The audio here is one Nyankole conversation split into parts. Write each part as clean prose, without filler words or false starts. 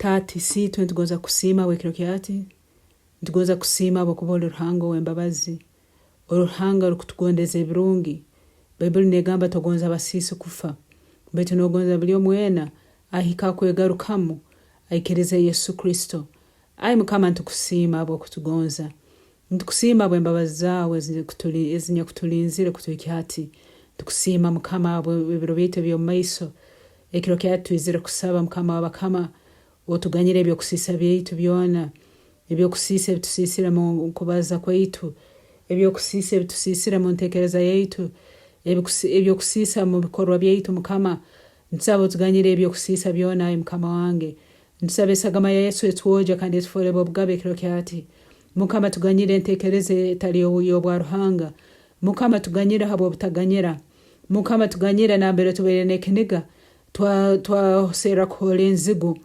Taata Isiitwe nitugonza kukusiima habw'ekiro kya hati. Nitugonza kukusiima habwokuba oli Ruhanga ow'embabazi. Oli Ruhanga orukutugondeza ebirungi. Baibuli negamba togonza abasiisi kufa, baitu nogonza buli omu weena ahike akwegarukamu aikirize Yesu Kristo. Ai Mukama nitukusiima habw'okutugonza. Nitukusiima habw'embabazi zaawe ezinyakutulinzire kutuhikya hati. Nitukusiima Mukama habw'ebiro byaitu eby'omu maiso. Ekiro kya hati twizire kusaba Mukama w'abakama otuganyire eby'okusiisa byaitu byona, eby'okusiisa ebitusiisire mu kubaza kwaitu, eby'okusiisa ebitusiisire mu ntekereza yaitu, eby'okusiisa mu bikorwa byaitu Mukama. Ntusaba otuganyire eby'okusiisa byona ai Mukama wange. Ntusaba esagama ya Yesu etwogye kandi etufoole b'obugabe ekiro kya hati. Mukama tuganyire entekereza etali y'obwa Ruhanga. Mukama tuganyire habw'obutaganyira. Mukama tuganyire nambere tubaire n'ekiniga twaserra kuhoora enzigu.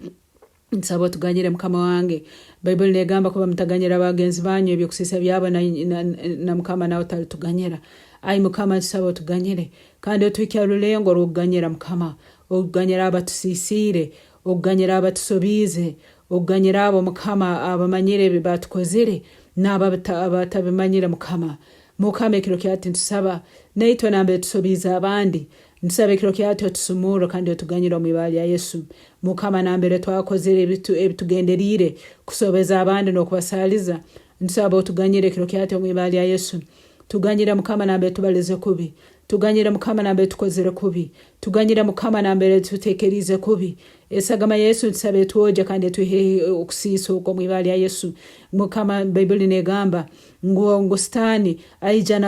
Nsaba otuganyire Mukama wange. Baibuli negamba kuba mutaganyira bagenzi banyu ebyokusiisa byabo na, na, na Mukama nawe talituganyira. Ai Mukama ntusaba otuganyire kandi otuhikye ha rulengo orw'okuganyira Mukama, okuganyira abatusiisiire, okuganyira abatusobiize, okuganyira abo Mukama abamanyire ebi batukozire n'abo abatabimanyire Mukama. Mukama ekiro kya hati ntusaba naitwe nambere tusobiize abandi Ntusaba ekiro kya hati otusumurre kandi otuganyire omu ibara lya Yesu. Mukama nambere twakozere ebitugenderiire kusobeza abandi n'okubasaaliza, ntusaba otuganyire ekiro kya hati omu ibara lya Yesu. Tuganyire Mukama nambere tubalize kubi. Tuganyire Mukama nambere tukozere kubi. Tuganyire Mukama nambere tutekeriize kubi. Esagama ya Yesu ntusaba etwogye kandi etwiheho okusiisa oku omu ibara lya Yesu. Mukama Baibuli negamba ngu ngu Sitaani aija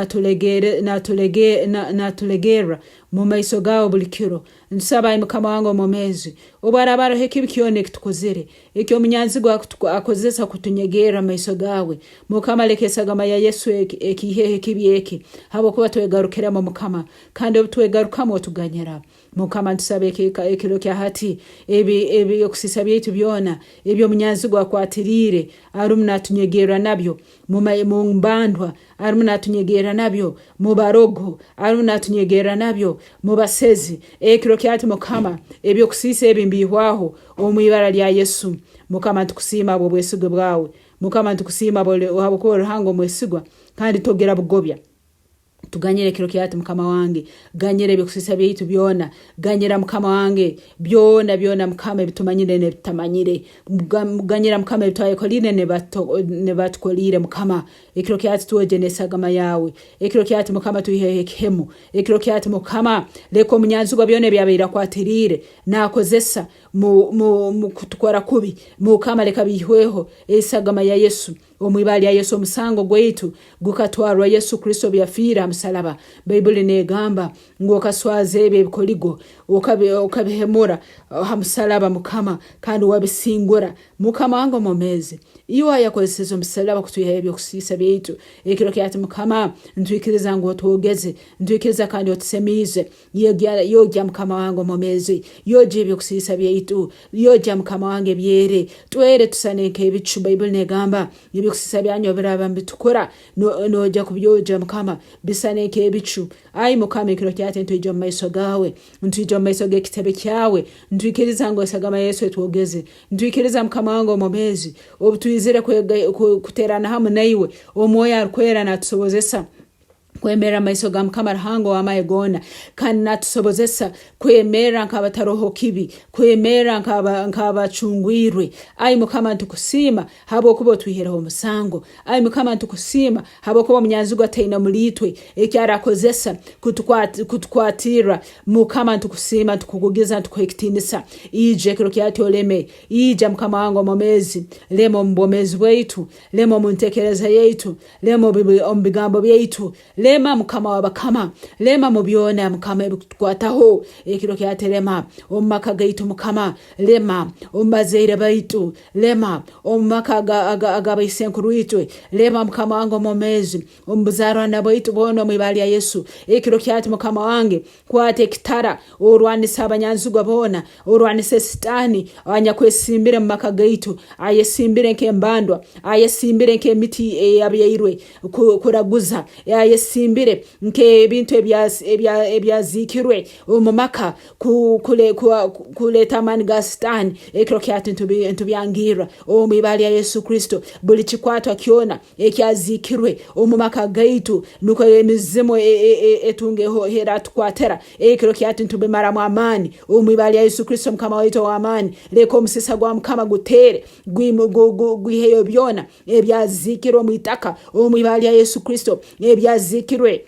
natulegerra mu maiso gawe buli kiro. Ntusaba ai Mukama wange omwomeezi, obu haraaba haroho ekibi kyona ekitukozere, eky'omunyanzigwa akozesa kutunyegerra mu maiso gawe, Mukama leka esagama ya Yesu ekiiheho ekibi eki, habwokuba twegarukiremu Mukama, kandi obu twegarukamu otuganyira. Mukama ntusaba ekiro kya hati ebyokusisa byaitu byona eby'omunyanzigwa akwatiriire arumu natunyegerra nabyo mu mbandwa, arumu natunyegerra nabyo mu barogo, arumu natunyegerra nabyo mu basezi. Ekiro kya hati Mukama ebyokusiisa ebi mbiihwaho omu ibara lya Yesu. Mukama ntukusiima habw'obwesigwe bwawe. Mukama ntukusiima habwokuba ori Ruhanga omwesigwa kandi togira bugobya. Tuganyire ekiro kya hati Mukama wange, ganyira ebyokusisa byaitu byona, ganyira Mukama wange byona byona Mukama ebitumanyire n'ebitamanyire, ganyira Mukama ebitwayekoliire nebatukoliire Mukama. Ekiro kya hati twogye n'esagama yawe, ekiro kya hati Mukama twiheho ekihemu, ekiro kya hati Mukama leka omunyanzigwa byona ebyabaire akwatiriire nakozesa mu kutukora kubi, Mukama leka biihweho esagama ya Yesu. Omu ibara lya Yesu omusango gwaitu gukatwarwa Yesu Kristo obu yafiire ha musalaba. Baibuli negamba ngu okaswaza ebi ebikoligo okabihemura ha musalaba Mukama kandi wabisingura. Mukama wange omwomezi, iwe ayakozeseze omusalaba kutwihaho ebyokusiisa byaitu, ekiro kya hati Mukama ntwikiriza ngu otwogeze, ntwikiriza kandi otusemiize. Yogya Mukama wange omwomezi, yogya ebyokusiisa byaitu, yogya Mukama wange byere, twere tusane nk'ebicu. Baibuli negamba ebyokusiisa byanyu obiraba nibitukura, nogya kubyogya Mukama bisane nk'ebicu. Ai Mukama, ekiro kyati ntwija omu maiso gawe, ntwija omu maiso g'ekitebe kyawe, ntwikiriza ngu esagama ya Yesu etwogeze, ntwikiriza Mukama wange omwomezi, obutwizire kuterana hamu naiwe, Omwoyo arukwera natusobozesa kwemerra maiso ga Mukama Ruhanga ow'amahe goona, kandi natusobozesa kwemerra nk'abataroho kibi, kwemerra nk'abacungwirwe. Ai Mukama nitukusiima habwokuba otwihireho omusango. Ai Mukama nitukusiima habwokuba omunyanzigwa taine muliitwe eki arakozesa kutukwatirra. Mukama nitukusiima, nitukukugiza, nitukuha ekitiinisa. Ija ekiro kya hati oleme. Ija Mukama wange omwomeezi, lema omu bwomeezi bwaitu, lema omu ntekereza yaitu, Lema omu bigambo byaitu, lema Mukama w'abakama, lema mu byona Mukama ebikutukwataho. Ekiro kyate lema omu maka gaitu Mukama, lema omu bazaire baitu, lema omu maka ag'abaisenkuru itwe, lema Mukama wange omwomeezi, omu buzaarwana bwaitu bwona omu ibara lya Yesu. Ekiro kyati Mukama wange, Kwata ekitara orwanise abanyanzigwa boona, orwanise Sitaani anyakwesimbire mu maka gaitu, ayesimbire nk'embandwa, ayesimbire nk'emiti eyabyairwe kuraguza, basimbire nk'ebintu ebyaziikirwe omu maka kuleeta amaani ga Sitaani, ekiro kyati nitubyangirra omu ibara lya Yesu Kristo. Buli kikwatwa kyona ekyaziikirwe omu maka gaitu nukwo emizimu etunge eratukwatira, ekiro kyati nitubimaramu amaani omu ibara lya Yesu Kristo Mukama waitu ow'amaani. Leka omusisa gwa Mukama guteere gwiheyo byona ebyaziikirwe omu itaka omu ibara lya Yesu Kristo, ebyaziikirwe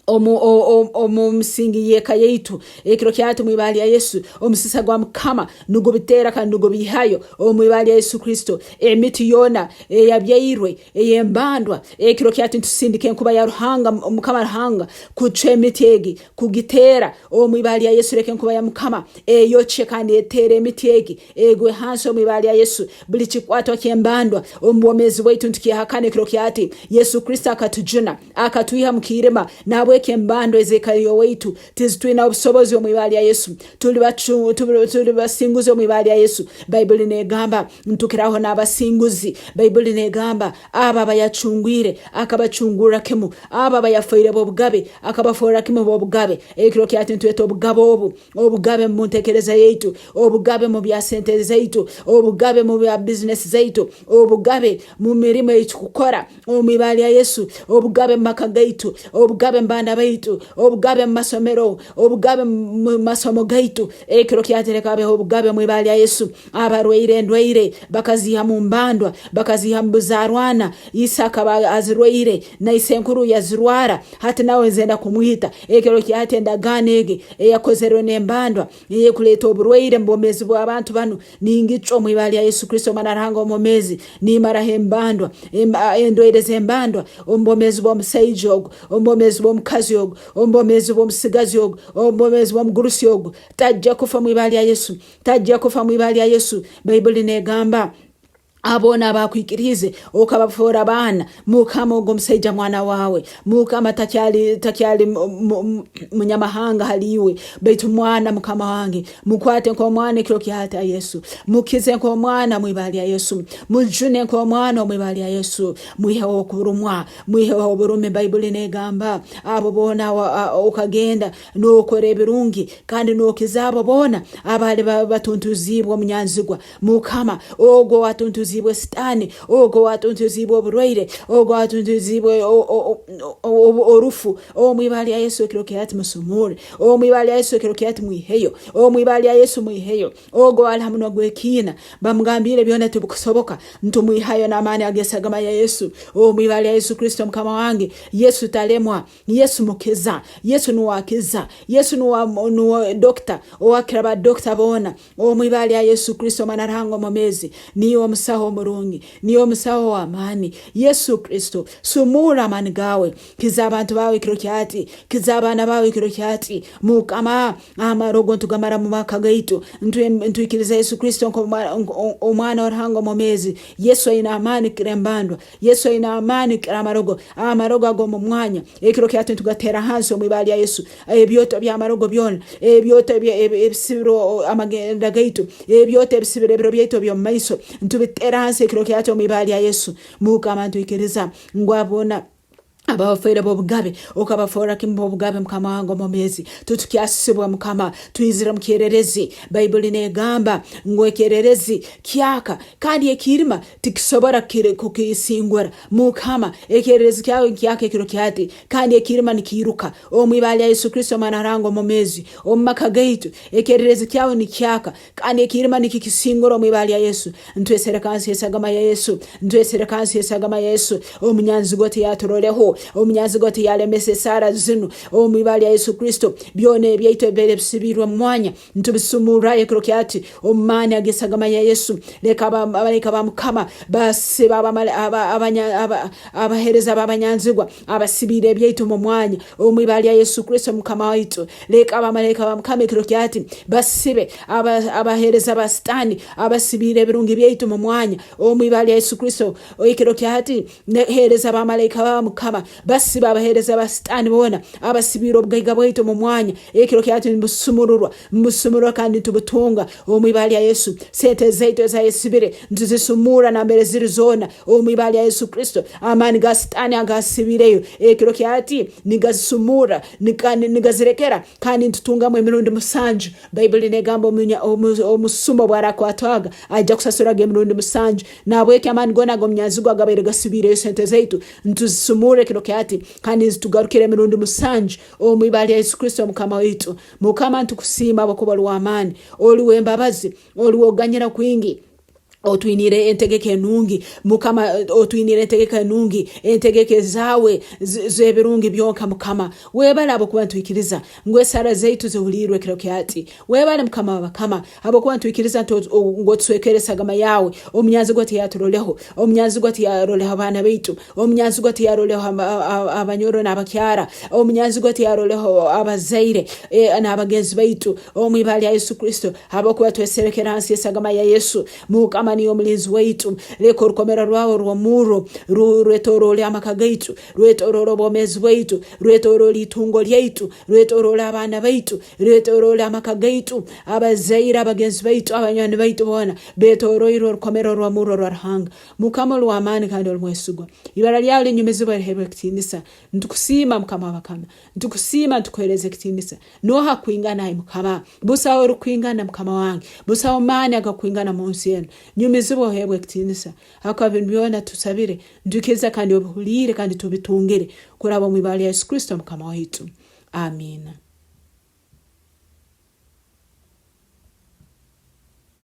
omu misingi y'eka yaitu. Ekiro kyati omu ibara lya Yesu, omusisa gwa Mukama nugubiteera kandi nugubiihayo omu ibara lya Yesu Kristo. Emiti yoona eyabyairwe ey'embandwa, ekiro kyati nitusindika enkuba ya Ruhanga, Mukama Ruhanga, kucwa emiti egi, kugiteera omu ibara lya Yesu. Leka enkuba ya Mukama eyokye kandi eteere emiti egi, egwe hansi omu ibara lya Yesu. Buli kikwatwa ky'embandwa omu bwomeezi bwaitu nitukyehakana ekiro kyati. Yesu Kristo akatujuna, akatwiha mu kiirima, nahabweki embandwa ez'eka y'owaitu tizitwinaho obusobozi omu ibara lya Yesu. Tuli basinguzi omu ibara lya Yesu. Baibuli n'egamba ntukiraho n'abasinguzi. Baibuli n'egamba abo abayacungwire akabacungurra kimu, abo abayafoire b'obugabe akabafoorra kimu b'obugabe. Ekiro kyati nitweta obugabe obu obugabe mu ntekereza yaitu, obugabe mu bya sente zaitu, obugabe mu bya bizinesi zaitu, obugabe mu mirimo ei tukukora omu ibara lya Yesu, obugabe mu maka gaitu, obugabe mu baana baitu, obugabe mu masomero, obugabe mu masomo gaitu. Ekiro kyati leka habeho obugabe omu ibara lya Yesu. Abarwaire endwaire bakaziiha mu mbandwa, bakaziiha mu buzaarwana. Ise akaba azirwaire na isenkuru yazirwara, hati nawe nzenda kumwita. Ekiro kya hati endagaano egi eyakozerwe n'embandwa ey'ekuleeta oburwaire mu bwomeezi bw'abantu banu ningicwa omu ibara lya Yesu Kristo Omwana wa Ruhanga omwomeezi. Nimaraho embandwa, endwaire z'embandwa omu bwomeezi bw'omusaija ogu, omu bwomeezi bw'omukazi ogu, omu bwomeezi bw'omusigazi ogu, omu bwomeezi bw'omugurusi ogu. Tajja kufa omu ibara lya Yesu. Tajja kufa omu ibara lya Yesu. Baibuli n'egamba Aboona abaakwikiriize okabafoora baana, Mukama, ogu omusaija mwana wawe. Mukama takyali takyali munyamahanga hali iwe, baitu mwana Mukama wange. Mukwate nk'omwana ekiro kyata Yesu. Mukize nk'omwana omu ibara lya Yesu. Mujune nk'omwana omu ibara lya Yesu. Mwiheho okurumwa, mwiheho oburumi. Baibuli n'egamba abo boona okagenda n'okora ebirungi kandi n'okiza abo boona abaali batuntuziibwe omunyanzigwa. Mukama, ogwo owatuntuziibwe Sitaani, ogwo owatuntuziibwe oburwaire, ogwo owatuntuziibwe orufu, omu ibara lya Yesu ekiro kyati musumurre, omu ibara lya Yesu ekiro kyati mwiheyo, omu ibara lya Yesu mwiheyo. Ogwo owali ha munwa gw'ekiina bamugambiire byona tibikusoboka, ntumwihayo n'amaani ag'esagama ya Yesu, omu ibara lya Yesu Kristo Mukama wange. Yesu talemwa. Yesu mukiza. Yesu nuwe akiza. Yesu nuwe dokita owakira ba dokita boona. Omu ibara lya Yesu Kristo Omwana Ruhanga omwomeezi, niiwe omusaho omurungi, niiwe omusaho ow'amaani. Yesu Kristo, sumurra amaani gaawe, kiza abantu baawe ekiro kyati, kiza abaana baawe ekiro kyati. Mukama, amarogo nitugamara mu maka gaitu. Ntwikiriza Yesu Kristo nk'Omwana wa Ruhanga omwomeezi. Yesu aine amaani kukira embandwa. Yesu aine amaani kukira amarogo, amarogo ag'omu mwanya. Ekiro kyati nitugateera hansi omu ibara lya Yesu. Ebyoto by'amarogo byona, ebyoto ebisibire amagenda gaitu, ebyoto ebisibire ebiro byaitu eby'omu maiso, nitubiteera hansi ekiro kyati omu ibara lya Yesu. Mukama nitwikiriza ngu aboona abafaire b'obugabe okabafoora kimu b'obugabe Mukama wange omwomeezi. Titukyasisibwa Mukama, twizire omu kyererezi. Baibuli n'egamba ngu ekyererezi kyaka kandi ekiirima Tikisobora kukisingura. Mukama, ekyererezi kyawe nikyaka ekiro kyati, kandi ekiirima nikiiruka. Omu ibara lya Yesu Kristo Omwana Ruhanga omwomeezi, omu maka gaitu, ekyererezi kyawe nikyaka, kandi ekiirima nikikisingura omu ibara lya Yesu. Ntwesereka hansi y'esagama ya Yesu. Ntwesereka hansi y'esagama ya Yesu. Omunyanzigwa tiyaturoleho. Omunyanzigwa tiyalemesa esaara zinu. Omu ibara lya Yesu Kristo, byona ebyaitu ebibaire bisibiirwe omu mwanya, Ntubisumurrayo ekiro kyati omu maani ag'esagama ya Yesu. Leka abamalaika ba Mukama basibe abaheereza b'abanyanzigwa abasibiire ebyaitu omu mwanya omu ibara lya Yesu Kristo Mukama waitu. Leka abamalaika ba Mukama ekiro kyati basibe abaheereza ba Sitaani abasibiire ebirungi byaitu omu mwanya omu ibara lya Yesu Kristo. Ekiro kyati heereza abamalaika ba Mukama. Mukama, basiba abaheereza ba Sitaani boona abasibiire obugaiga bwaitu omu mwanya. Ekiro kyahati nibusumururwa, nibusumururwa kandi nitubutunga omu ibara lya Yesu. Sente zaitu ezayesibire nituzisumurra nambere ziri zoona omu ibara lya Yesu Kristo. Amaani ga Sitaani agasibiireyo ekiro kyahati nigazisumurra, nigazirekera kandi nitutungamu emirundi musanju. Baibuli negamba omusuma obwarakwatwaga aija kusasuraga emirundi musanju. Nahabweki amaani goona ag'omunyanzigwa agabaire gasibiireyo sente zaitu nituzisumurra ekiro kyahati kandi nizitugarukira emirundi musanju omu ibara lya Yesu Kristo Mukama waitu. Mukama nitukusiima habwokuba oli w'amaani, oli w'embabazi, oli w'okuganyira kwingi. Otwiniire entegeka enungi Mukama, otwiniire entegeka enungi, entegeka ezaawe z'ebirungi byonka Mukama. Webale habwokuba nitwikiriza ngu esaara zaitu zihuliirwe ekiro kyati. Webale Mukama w'abakama habwokuba nitwikiriza nti ngu otuswekere esagama yaawe, omunyanzigwa tiyaturoleho, omunyanzigwa tiyaroleho abaana baitu, omunyanzigwa tiyaroleho abanyoro n'abakyara, omunyanzigwa tiyaroleho abazaire n'abagenzi baitu, omu ibara lya Yesu Kristo. Habwokuba tweserekera hansi y'esagama ya Yesu. Mukama niiwe omulinzi waitu. Leka orukomero rwawe orw'omurro rwetoroole amaka gaitu, rwetoroole obwomeezi bwaitu, rwetoroole itungo lyaitu, rwetoroole abaana baitu, rwetoroole amaka gaitu, abazaire, abagenzi baitu, abanywani baitu boona betoroirwe orukomero rw'omurro rwa Ruhanga. Mukama oli w'amaani kandi oli mwesigwa. Ibara lyawe linyumizibwe liheebwe ekitiinisa. Nitukusiima Mukama w'abakama. Nitukusiima nitukuheereza ekitiinisa. Nooha kwingana ai Mukama? Busaho orukwingana Mukama wange. Busaho maani agakwingana mu nsi enu. Nyumizibwa oheebwe ekitiinisa. Habwokuba binu byona tusabire, nitwikiriza kandi obihuliire kandi tubitungire kuraba omu ibara lya Yesu Kristo Mukama waitu. Amiina.